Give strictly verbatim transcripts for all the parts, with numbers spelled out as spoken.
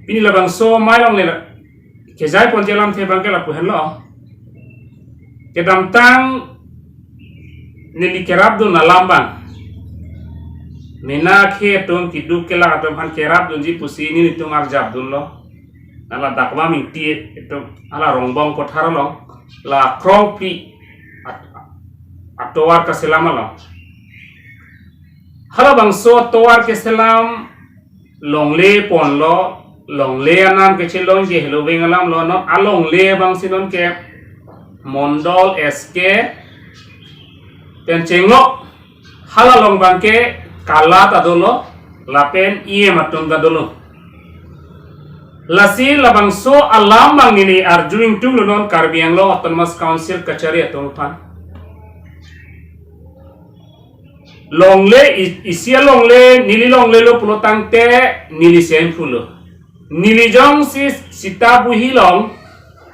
Pini labangso amei along le la kejai ponji alamthe abangke lapu henlo. Kedamtang neli kerapdun alam abang, mena akhei atum, keduk kelak atum aphan kerapdunji pusi nelitum arjapdunlo. Hala Dakvam Ingti atum, hala Rongbong Pathar along, la Krongpi at-, atovar kaselam along. Halabangso atovar keselam longle ponlo, longle anam kechelongji heloveng alamlo. Non alongle abangsi nonke mondol S K pen chenglok, hala along abangke kala ta dolo, lapen E M atum ta dolo. Lasi labangso alam abang neli arju ingtunglo non Karbi Anglong Autonomous Council kachari atum aphan. Longle i-, isi alongle, neli longlelo pulo tangte neli same pulo. Neli jongsi sita buhi along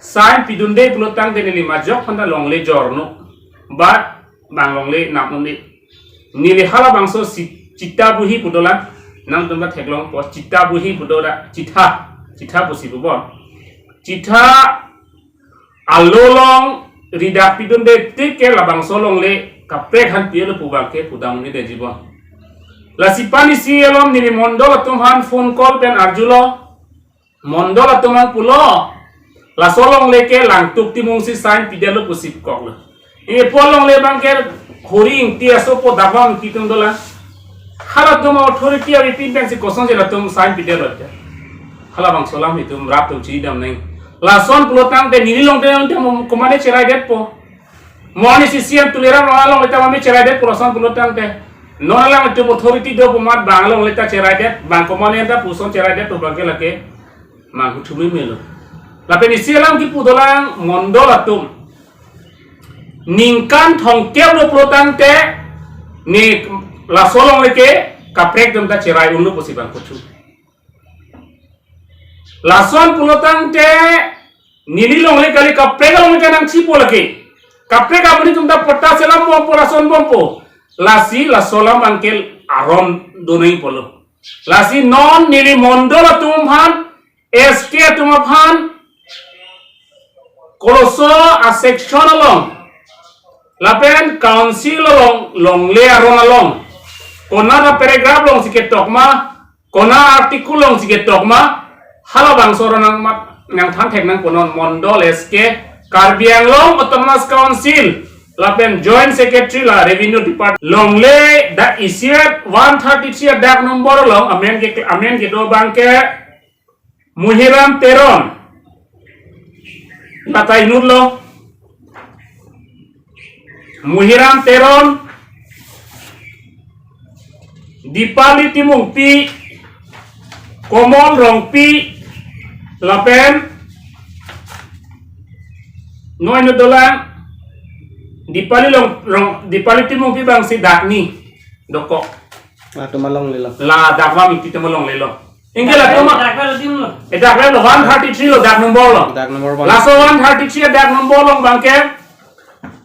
sign pidunde pulo tangte neli majok aphanta longle jorno. But bang longle nam un-e. Neli halabangso si-, sita buhi pu dolang, nangtum ta theklongpo, sita buhi pu do da, sita, sita pusi pubon. Sita alo along ridak pidunde tik ke labangso longle kaprek aphan pilo pu abangke pudam un-edetji bon. Lasi pini isi along neli mondol atum aphan phone call pen arjulo. Mondol atum aphan pulo, laso longle ke Langtuk Timung si sign pidetlo pusi koklo. Epho longle abangke Hori Ingti asopo, Dakvam Ingti atum dolang. Halatum authority avepin pensi kosonsi latum sign pidetlo te. Halabangso alam itum rat atum chidam nang. Lason pulo tangte neli longle tangte komane cheraidetpo. Mo ni C C M Tuliram Ronghang alongle ta mame cheraidet pu lason pulo tangte. Non alanglitum authority do pu amat bang alongle ta cheraidet, bang komane ta puson cheraidet pu abangke lake manghu thumi melo. Lapen isi alam kipu dolang mondol atum. Ningkan thomkep lo pulo tangte ne laso longle ke kaprek atum ta cherai unlo pusi bang kuthu. Lason pulo tangte neli longle kali, kaprek alongle ta nangchipo lake. Kaprek amonit atum ta patta selam bompo, lason bompo. Lasi laso alam abangke aron do nangji pulo. Lasi non neli mondol atum aphan, S K atum aphan, koloso a-section along, lapen council along, longle aron along, konat a-paragraph alongsi ketok ma, konat article alongsi ketok ma, halabangso aron nang mat, nangthan thek nangpo non mondol S K, Karbi Anglong Autonomous Council, lapen Joint Secretary la Revenue Department. Longle dak isivet one thirty-three dak number along amen ke, amen kedo abangke Muhiram Teron. Lata inutlo. Muhiram Teron, Dipali Timungpi, Komol Rongpi, lapen noi inut dolang, Dipali Long, Rong, Dipali Timungpi abangsi dak ni dokok. Latum alonglelo. La Dakvam Ingti atum alonglelo. Ingke latum a-, Dak dak dim lo. Eh, dak lo one thirty-three lo, dak number lo. Dak number one. Laso one thirty-three dak number lo abangke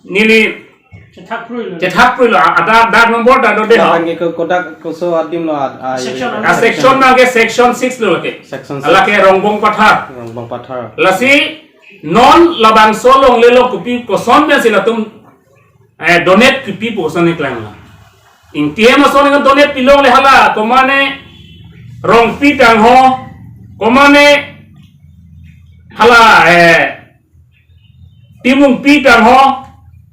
neli chethak pruilo. Chethak pruilo, a-, ada dak number ta do de ho. Lapen ke ko-, kodak koso adim lo a, a, section a-, a-section abangke section six lo lake. Section six. Lake Rongbong Pathar. Rongbong Pathar. Lasi non labangso longlelo kopi koson pensi latum eh, donate kipi pu koson ni klang la. Ingti hem ason ni donate pilongle hala, komane Rongpi tang ho, komane hala, eh, Timungpi tang ho,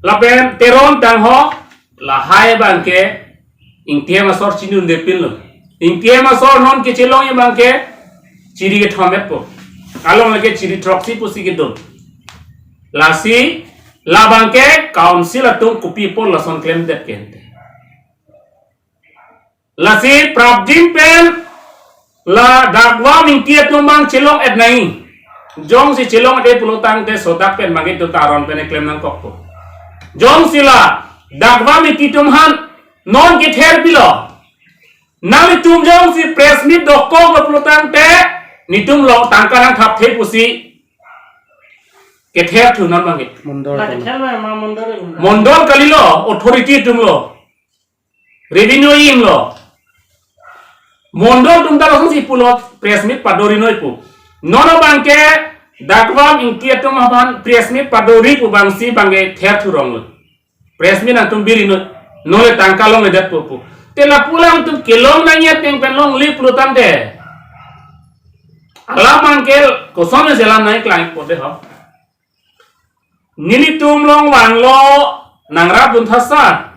lapen Teron tang ho, lahai abangke Ingti hem asor chinidunde pinlo. Ingti hem asor non kechelongji abangke chiri kethom-etpo. Alongle ke chiri throksi pusi kedun. Lasi labangke council atum kopi apot lason klemdet ke ante. Lasi prapjin pen la Dakvam Ingti atum abang chelong-et nangji. Jongsi chelong-et pulo tangte sodak pen mangit tu taron pen klem nangkokpo. Jongsi la Dakvam Ingti atum aphan non kether pilo. Nanglitum jongsi press meet dokoklo pulo tangte, netum along tangka nangthapthe pusi kether thu non mangit. Mondol. La kether ma, ma mondol lo. Mondol kalilo, authority atum lo. Revenue E M lo. Mondol atum ta lason si pulo press meet padori noi pu. Non abangke Dakvam Ingti atum aphan press meet padori pu abangsi abangke ther thurong lo. Press meet nangtum biri noi. Non le tangka longledetpo pu. Te lapu alangtum kelong nangji ateng pen longle pulo tangte, alam abangke koson le selam nangklang po de ho. Nelitum along vanlo nangrap dun thasa.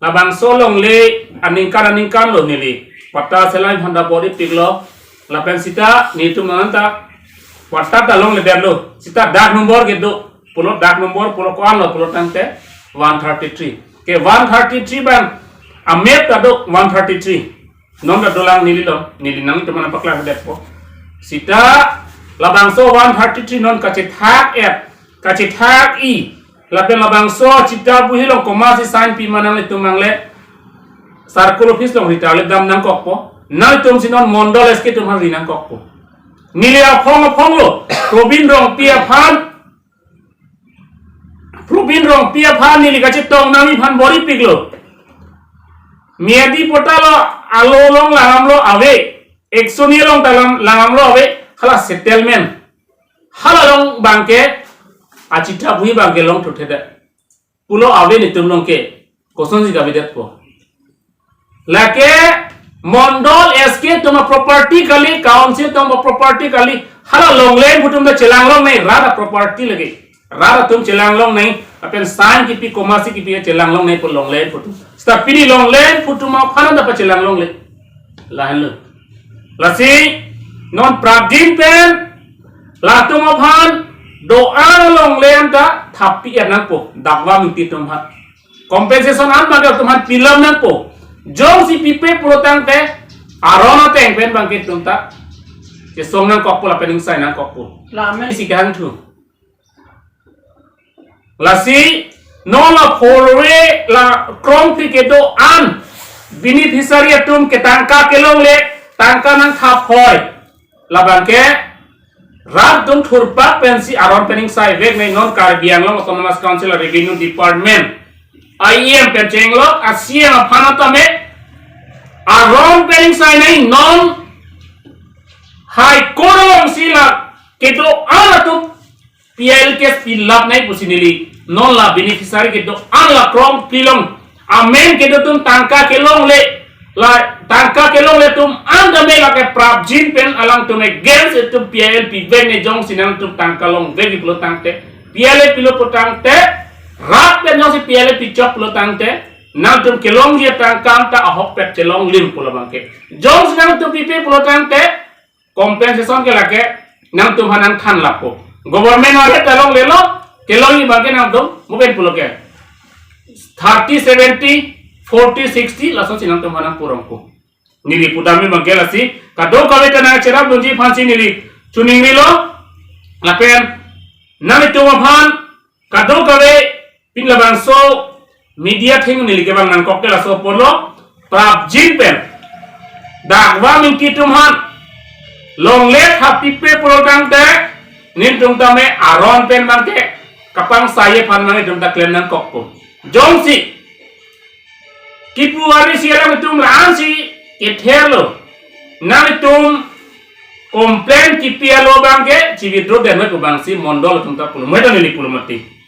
Labangso longle aningkan aningkan lo neli. Patta selai aphan ta bor-ipiklo. Lapen sita nelitum nanta patta ta longledetlo. Sita dak number kedo pulo, dak number pulo ko-an lo pulo tangte one thirty-three. Ke one thirty-three abang a-map ta do one thirty-three. Non ta dolang neli lo, neli nangtum aphan paklang detpo. Sita labangso one thirty-three non kachethak-et, kachethak-i. Lapen labangso Chitta Buhi along komatsi sign pi ma nanglitum angle circle office along rita le dam nangkokpo. Nangtum si non Mondol S K atum aphan ri nangkokpo. Neli aphong aphong lo, Probin Rongpi aphan, Probin Rongpi aphan neli kachetong nangji aphan bor-ipiklo. Miyadi patta lo, alo along langdamlo ave. Action along ta lang, langdamlo ave. Hala settlement. Hala along abangke a Chitta Buhi abangke longthuthedet pulo ave nelitum along ke. Kosonsi kavedetpo. Lake Mondol S K atum a-property kali, council atum a-property kali, hala longle pu atum ta chelang longnei, rat a-property lake. Rat atum chelang longnei, lapen sign kipi komatsi kipi chelang longnei pu longle pu atum. Sita pini longle pu atum aphan ta pachelang longle. Lahenlo. Lasi non prapjin pen latum aphan do-an longle anta thappi-et nangpo, Dakvam Ingti atum aphan. Compensation an abangke latum aphan pilap nangpo. Jongsi pipe pulo tangte aron ateng pen abangke latum ta chesong nangkokpo lapen ingsai nangkokpo. Lamen si kehangthu. Lasi non la phurve la krongphli kedo-an beneficiary atum ke tangka kelongle, tangka nangthap hoi. Labangke rat atum thurpak pensi aron pen ingsaiveknei, non Karbi Anglong Autonomous Council Revenue Department I E M pen chenglok a-C E M aphan tame aron pen ingsai nai, non High Court alongsi la kedo-an atum P I L case pilapnei pusi neli. Non la beneficiary kedo-an la krongphli along amen kedo atum tangka kelongle, la tangka kelongle atum an tame lake prapjin pen alangtum against atum P I L piveknei, jongsi nangtum tangka longvek pulo tangte, P I L pilo pulo tangte, rat pen jongsi P I L pichok pulo tangte, nangtum kelongji atangka anta ahokpet chelonglim pulo abangke. Jongsi nangtum pipe pulo tangte, compensation ke lake nangtum aphan nangthan lapo. Government ahet ta longlelo, kelongji abangke nangtum mo pen pulo ke thirty, seventy, forty, sixty, lasonsi nangtum aphan nangpurongpo. Neli pudam abangke lasi, kadokave ta nangcherapdunji aphansi neli choningrilo, lapen nanglitum aphan kadokave pini labangso media theng neli kevang nangkok ke laso pulo, prapjin pen Dakvam Ingti atum aphan longle thap pipe pulo tangte, nelitum tame aron pen abangke kapangsai aphan nanglitum ta klem nangkokpo. Jongsi kipu ari si alam atum la-ansi ketherlo, nanglitum complaint kipi alo abangke chi-withdraw det noi pu abangsi mondol atum ta pulo, mo ta neli pulo mati.